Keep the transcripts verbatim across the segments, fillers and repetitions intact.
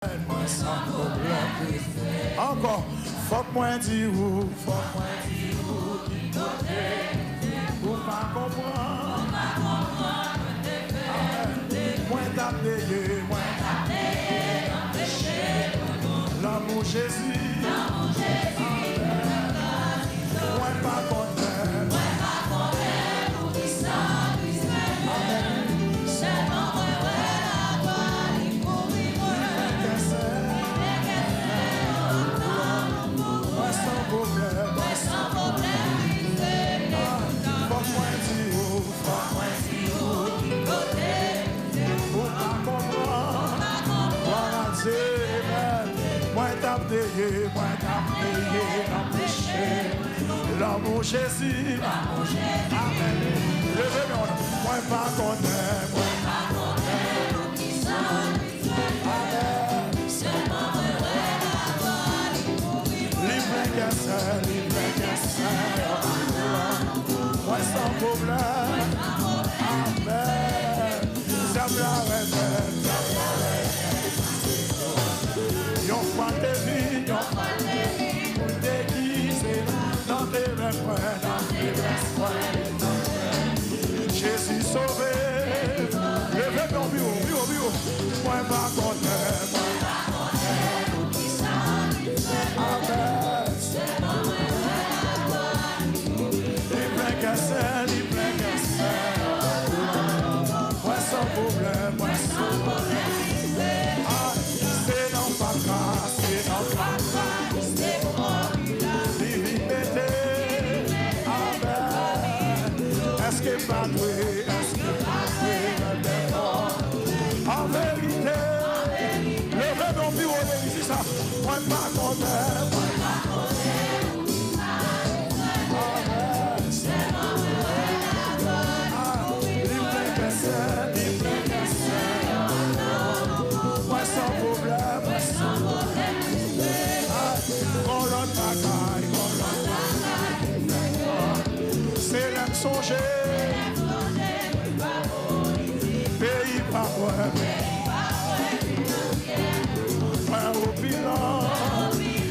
Mwen san pwoblèm. Ankò, fòk mwen di ou, fòk mwen di ou ki kote ou pa konprann. Amèn. Mwen t ap neye, mwen t ap neye nan peche. Lanmou Jezi. Mwen pa konnen. Mwen pa konnen poukisa li fè. Amèn. Sèlman mwen wè laglwa li kouvri mwen. Li fè kè sè. Li fè kè sè. Mwen san pwoblèm. Mwen san pwoblèm li fè. Ah, fòk mwen di ou, fòk mwen di ou ki kote ou pa konprann. Glwa a Dye, amèn. Mwen t ap neye, mwen t ap neye nan peche. Lanmou Jezi. Amèn. Leve men w. Mwen pa konnen, mwen pa konnen. Amèn. Li plen kè sè, li plen kè sè. Mwen san pwoblèm. Amèn. Dyab la renmen, dyab la renmen. Yon fwa te vin, yon fwa te vin pou degize nan feblès mwen, nan feblès mwen. Jezi sove. Leve men w pi wo, pi wo, pi wo. Mwen pa konnen, mwen pa konnen. Amèn. Li plen kè sè, li plen kè sè. Mwen san pwoblèm, mwen san pwoblèm. Ah, se nan fatra, se nan fatra. Li vin mete. Amèn. Èske pa dwe, èske pa dwe nan dèfò? An verite, leve non pi wo legliz sa. Mwen pa konnen. Amèn. Ah, li plen kè sè, li plen kè sè. Mwen san pwoblèm. Ah, gon lòt bagay, gon lòt bagay. Se lè m sonje. Peyi pa mwen. Mwen opilan.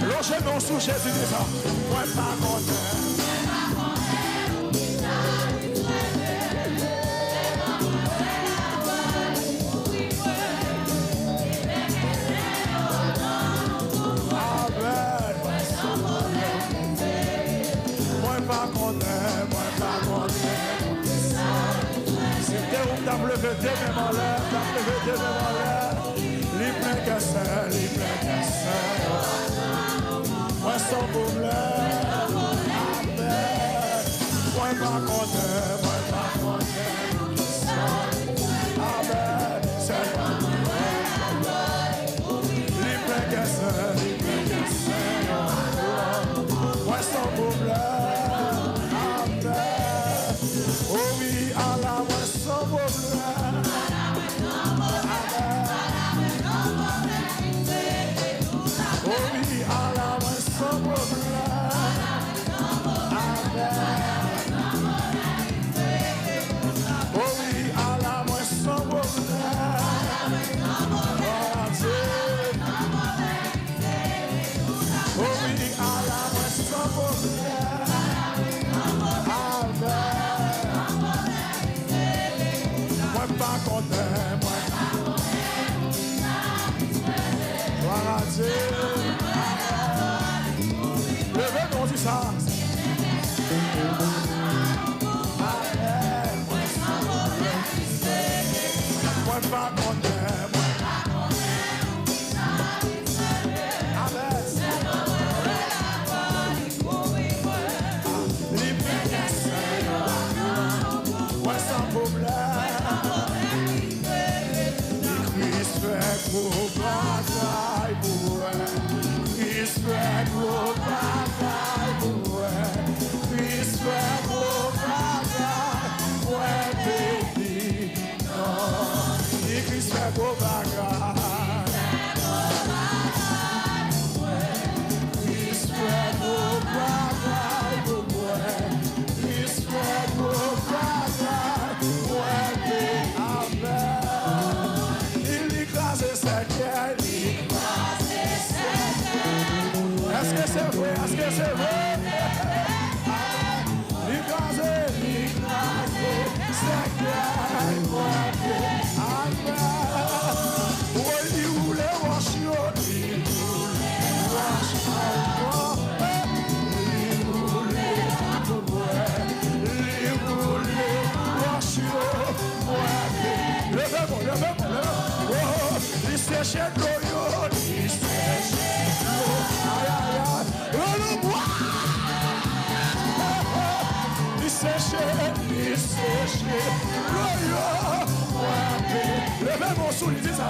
Loje non sou Jezi deja. Mwen pa konnen. Amèn. Mwen pa konnen, mwen pa konnen. Si te ou m t ap leve de men m anlè, m t ap leve de men m anlè. Li plen kè sè, li plen kè sè. Mwen san pwoblèm. Amèn. Mwen pa konnen, mwen pa konnen. Amèn. Sèlman li plen kè sè, li plen kè sè. Mwen san pwoblèm. Amèn. O wi, ala mwen san pwoblèm. Amèn. O wi, ala mwen san pwoblèm. Amèn. O wi, ala mwen san pwoblèm. Glwa a Dye. O wi, ala mwen san pwoblèm. Amèn. Mwen pa konnen, mwen pa konnen. Glwa a Dye. Leve non di sa. Amèn. Mwen pa konnen, mwen pa konnen. Amèn. Li plen kè sè. Mwen san pwoblèm. Kris fè gwo bagay pou mwen. Kris fè gwo bagay pou mwen. Kris fè gwo bagay. Mwen beni non. Kris fè gwo bagay. Kris fè gwo bagay pou mwen. Kris fè gwo bagay. Mwen beni. Amèn. Li, li kraze sèkèy. Li Èske se vre? Èske se vre? Li kraze, li kraze, Senyè, frape. Amèn. Woy, li woule wòch yo, li woule wòch ankò. Li woule pou mwen, li woule wòch yo, frape. Leve men w, leve men w, leve men w. Oh, li seche dlo yo, li seche dlo. Ay, ay, ay. Rele mwen! Li seche, li seche dlo yo. Frape. Leve men w sou li, di sa.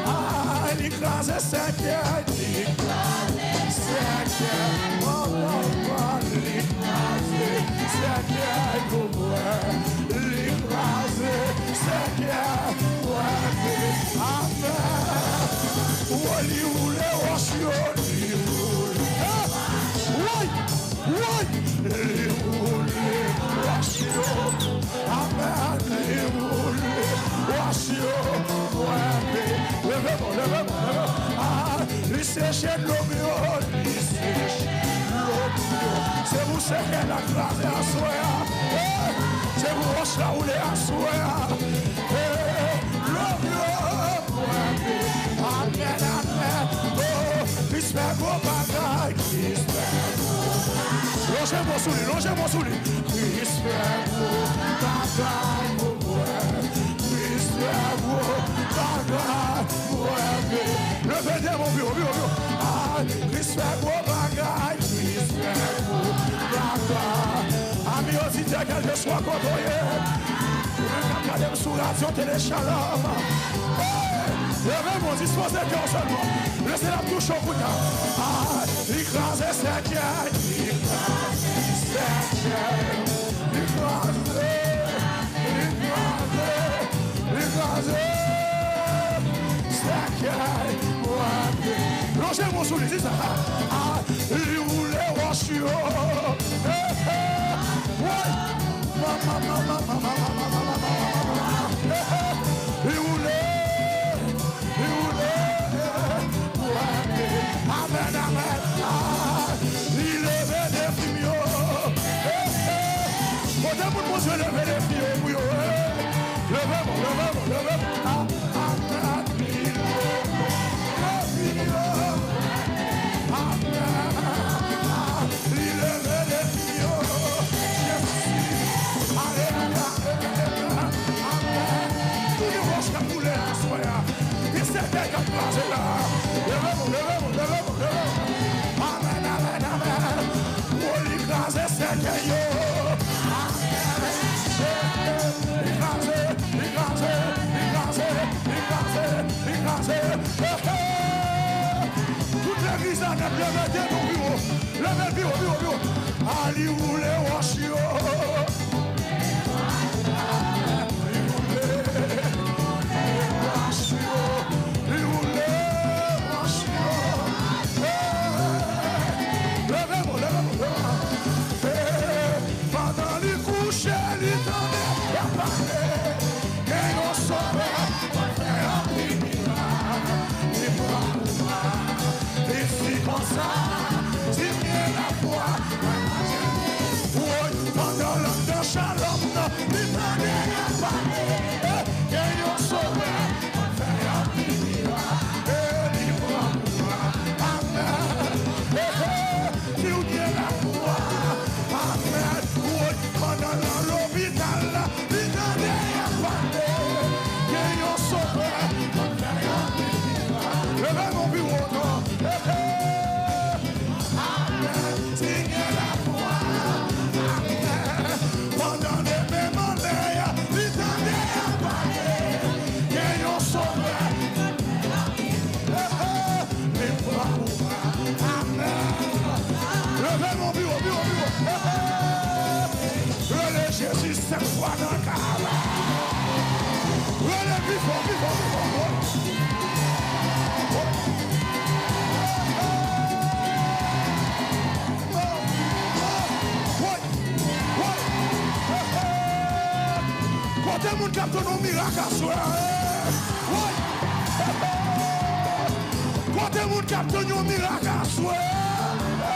Ah, li kraze sèkèy, li kraze sèkèy. Papa, papa, li kraze sèkèy pou mwen. Li kraze sèkèy, frape. Amèn. Woy, li woule wòch yo, li woule. Woy! Woy! Li woule wòch yo. Amèn. Li woule wòch yo. Frape. Leve men w, leve men w, leve men w. Ah, li seche dlo m yo. Li seche dlo m yo. Se pou sèkèy la kraze aswè a. Eh, se pou wòch la woule aswè a. Eh, dlo m yo. Amèn, amèn. Oh, Kris fè gwo bagay. Kris fè gwo bagay. Lonje men w sou li, lonje men w sou li. Kris fè gwo bagay pou mwen. Kris fè gwo bagay pou mwen. Leve de men w pi wo, pi wo, pi wo. Ah, Kris fè gwo bagay. Kris fè gwo bagay. Ami oditè, kèlkeswa kote w ye, ou menm k ap gade m sou radyo Tele Shalom. Hey! Leve men w, dispoze kè w sèlman. Lese l ap touche w kounye a. Ah, li kraze sèkèy. Li kraze sèkèy. Li kraze. Li kraze. Li kraze. Sèkèy. Frape. Lonje men w sou li, di sa. Ah, li woule wòch yo. Hey, hey. Woy! Li woule, li woule, frape. Amèn, amèn. Ah, li leve defi m yo. Kote moun Bondye leve defi yo pou yo? Leve men w, leve men w, leve men w. Ah, amèn. Li leve defi yo. Li leve defi yo. Jezi. Alelouya. Amèn. Tout wòch k ap boule aswè a. Gen sèkèy k ap kraze la. Leve men w, leve men w, leve men w, leve men w. Amèn, amèn, amèn. Oh, li kraze sèkèy yo. Amèn. Li kraze, li kraze, li kraze, li kraze, li kraze. Hey, hey. Tout legliz la nèt, leve de men w pi wo. Leve l pi wo, pi wo, pi wo. A li woule wòch yo. Li woule wòch yo. Li woule wòch yo. Hey! Leve men w, leve men w, leve men w. Hey! Pandan li kouche, li tande y ap pale. Gen yon sovè k ap fè anpil mirak. Li pran pouvwa. Li di konsa, si m gen lafwa, mwen manje. Woy, pandan l anndan Shalom nan, li tande y ap pale. Eh, gen yon sovè k ap fè anpil mirak. Eh, li pran pouvwa. Amèn. Eh, eh, si w gen lafwa. Amèn. Woy, pandan l nan lopital la, li tande y ap pale. Gen yon sovè k ap fè anpil mirak. Leve men w pi wo non. Hey, hey. Amèn. Si gen lafwa. Amèn. Pandan demen maten an, li tande y ap pale. Gen yon sovè. Hey, hey. Li pran pouvwa. Amèn. Leve men w pi wo, pi wo, pi wo. Rele Jezi sèt fwa nan kay la. Rele pi fò, pi fò, pi fò. Woy! Woy! Kote moun k ap tann yon mirak aswè a? Woy! Kote moun k ap tann yon mirak aswè a?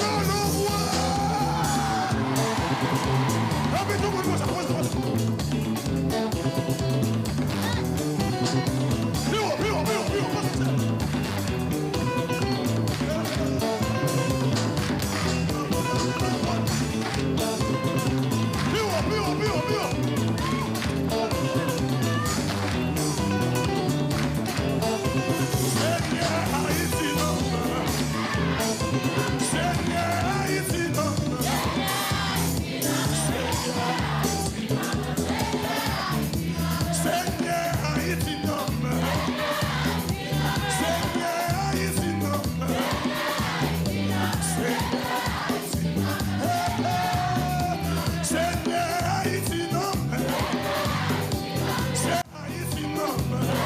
Lolo, wè! Epi tou moun konsa, konsa, konsa. Pi wo, pi wo, pi wo, pi wo, konsa. Pi wo, pi wo, pi wo, pi wo. Senyè, Ayiti nan men w. Senyè, Ayiti nan men w. Senyè, Ayiti nan men w. Senyè, Ayiti nan men w. Senyè, Ayiti nan men w. Senyè, Ayiti nan men w. Ayiti nan men w.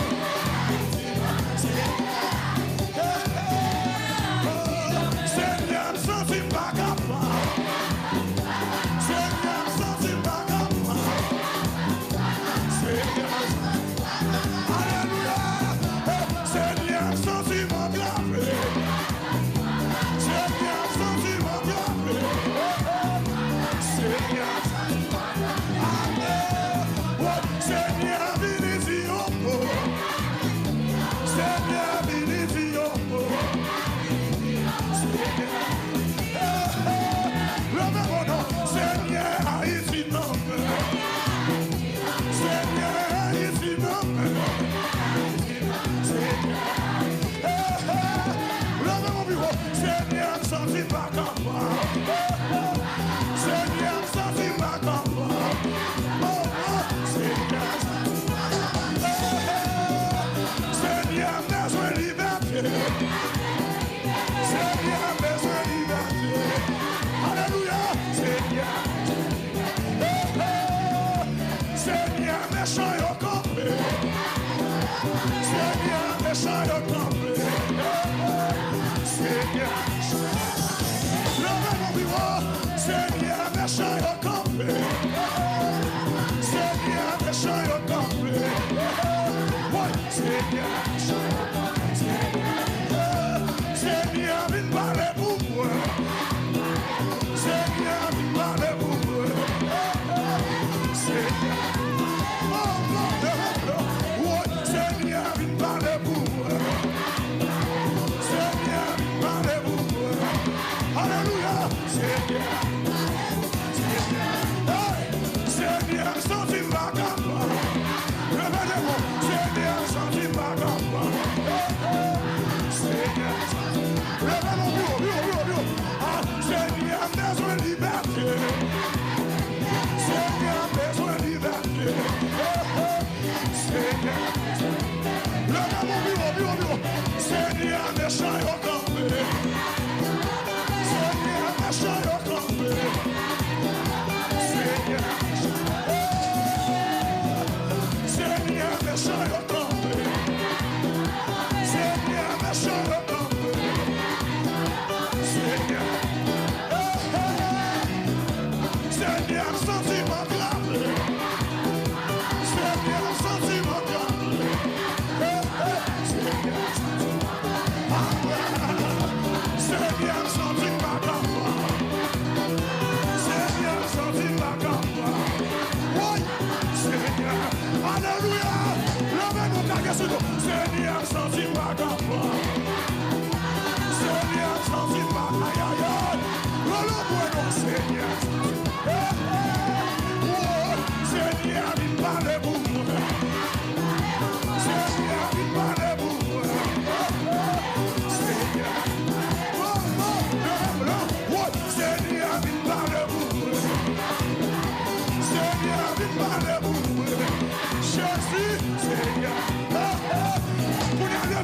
Senyè, m santi m pa kapab. Senyè, m santi m pa kapab. Senyè, alelouya. Senyè, m santi m antrave. Senyè, m santi m antrave. Senyè, Senyè, vini di yon mo. Senyè, vini di yon mo. Senyè, leve mo non. Senyè, Ayiti nan men w. Senyè, Ayiti nan men w. Senyè, leve mo pi wo. Senyè, m santi m pa kapab. Senyè, m santi m pa kapab. Oh, oh, Senyè. Senyè, m bezwen libète. Senyè, m bezwen libète. Alelouya, Senyè. Senyè, mechan yo kanpe. Senyè, mechan yo kanpe. Senyè, leve mo pi wo. Senyè, mechan yo kanpe. Senyè, mechan yo kanpe. Woy, Senyè, Senyè, vin pale pou mwen. Senyè, vin pale pou mwen. Senyè. Oh, oh, oh, oh. Woy, Senyè, vin pale pou mwen. Senyè, vin pale pou mwen. Alelouya. Senyè. Senyè. Hey! Senyè, m santi m pa kapab. Repete pou mwen. Senyè, m santi m pa kapab. Hey, hey. Senyè, m santi m pa kapab. Leve non, pi wo, pi wo, pi wo, pi wo. Ah, Senyè, m bezwen libète. Senyè, m bezwen libète. Hey, hey. Senyè, leve non, pi wo, pi wo, pi wo. Senyè, mechan yo kanpe. Senyè, mechan yo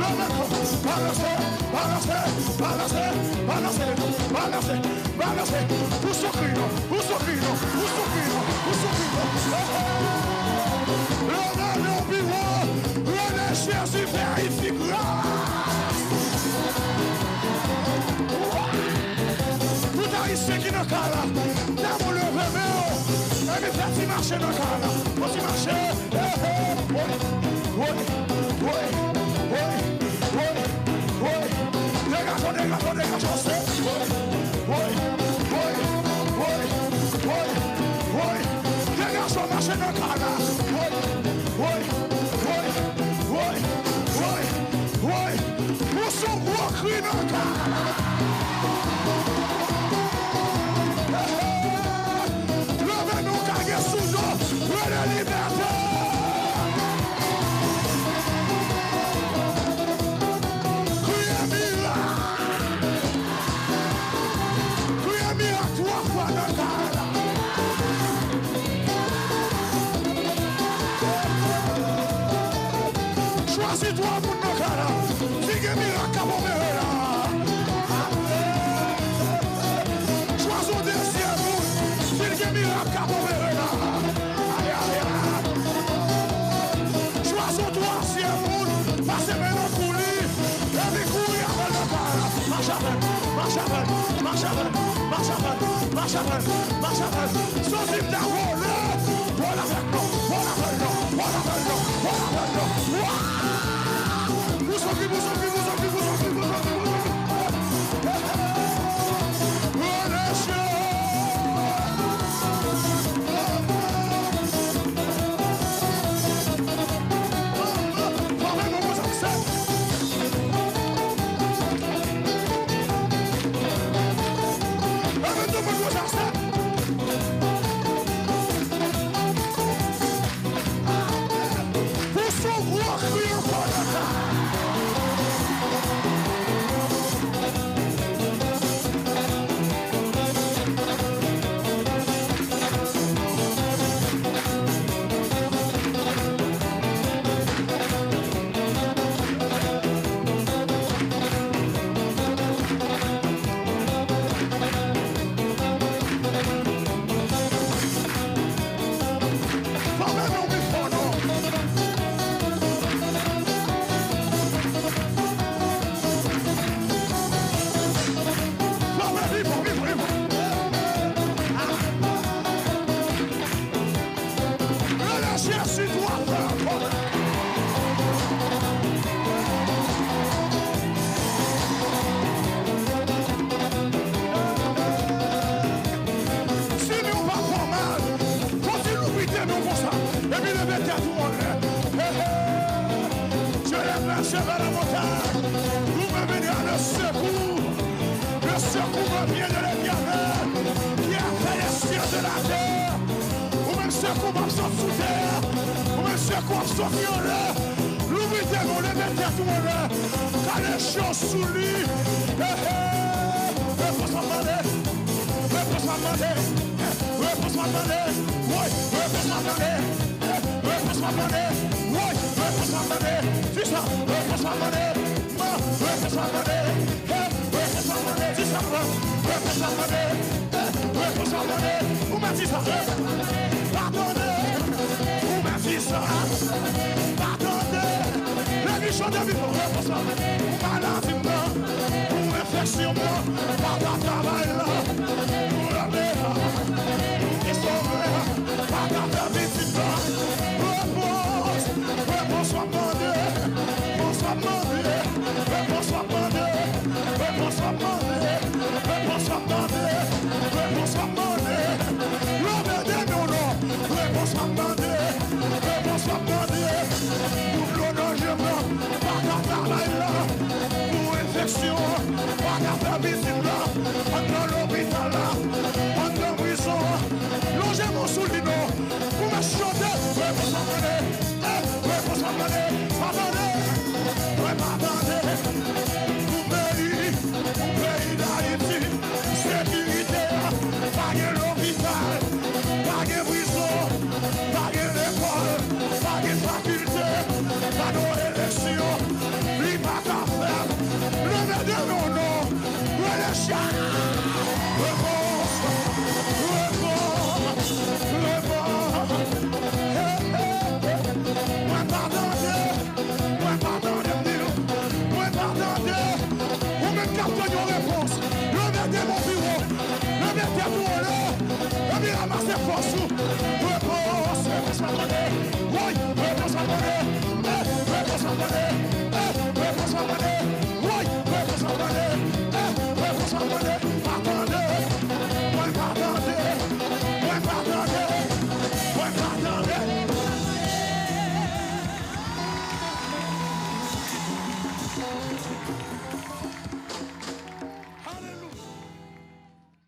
Leve kò. Balanse, balanse, balanse, balanse, balanse, balanse. Ou soufri non, ou soufri non, ou soufri non, ou soufri non. Leve men w pi wo. Rele Jezi verifik gras. Tout Ayisyen ki nan kay la, damou leve men w. Epi fè ti mache nan kay la. Fè ti mache. Hey, hey, woy, woy, woy, woy, woy, woy. Degaje w, degaje w, degaje w, se woy, woy, woy, woy, woy, woy, woy. Degaje w, mache nan kay la. Woy, woy, woy, woy, woy, woy. Woy, woy, woy, woy. Pousse yon gwo kri nan kay la. Leve men w ka gen sou do. Rele libète. Kriye mirak. Kriye mirak twa fwa nan kay la. Chwazi twa moun nan kay la. Si gen mirak k ap opere la. Chwazi yon dezyèm moun. Si gen mirak k ap opere la. Ay, ay, ay. Chwazi yon twazyèm moun. Pase men nan kou li. Epi kouri avè l nan kay la. Mache avè l, mache avè l, mache avè l, mache avè l, mache avè l, mache avè l. Santi m ta vole. Vole avè l non, vole avè l non, vole avè l non, vole avè l non. Wa! Pou sòti, pou sòti, pou sòti, pou sòti, pou sòti, pou sòti. Rele Jezi. Fòme nou pou sòti. Leve tout moun pou sòti. Pousse yon gwo kri ankò nan kay la. Fòme nou pi fò non. Fòme pi fò, pi fò, pi fò. Rele Jezi twa fwa ankò. Si men w pa fè w mal, kontinye louvri de men w konsa, epi leve tèt ou anlè. Hey, hey. Je lève mes yeux vers la montagne. D'où me viendra le secours? Le secours me vient de l'Éternel, qui a fait les cieux et la terre. Ou menm sekou p ap sot sou tè a. Ou menm sekou ap sot anlè. Louvri de men w, leve tèt ou anlè. Kale je w sou li. Hey, hey. Repons ap mande. Repons ap mande. Repons m ap mande. Woy, repons m ap mande. Eh, repons m ap mande. Woy, repons m ap mande. Di sa, repons m ap mande. Man, repons m ap mande. Hey, repons m ap mande. Di sa, repons m ap mande. Eh, repons m ap mande. Ou mèt di sa. Pa tande. Ou mèt di sa. Pa tande. Legliz chante pi fò. Repons m ap mande. Pou maladi m nan. Pou enfeksyon m nan. Pa ka travay la. Pou lame a. Pou estomè a. Pa ka fè pitit la. Repons. Repons w ap mande. Repons w ap mande. Repons w ap mande. Repons w ap mande. Repons w ap mande. Repons w ap mande. Lòm ede nou non. Repons w ap mande. Repons w ap mande. Pou dlo nan je m nan. Pa ka travay la. Pou enfeksyon. Pa ka fè pitit la. Anndan lopital la. Anndan prizon an. Lonje men w sou li non. Pou mèt chante. Repons w ap mande.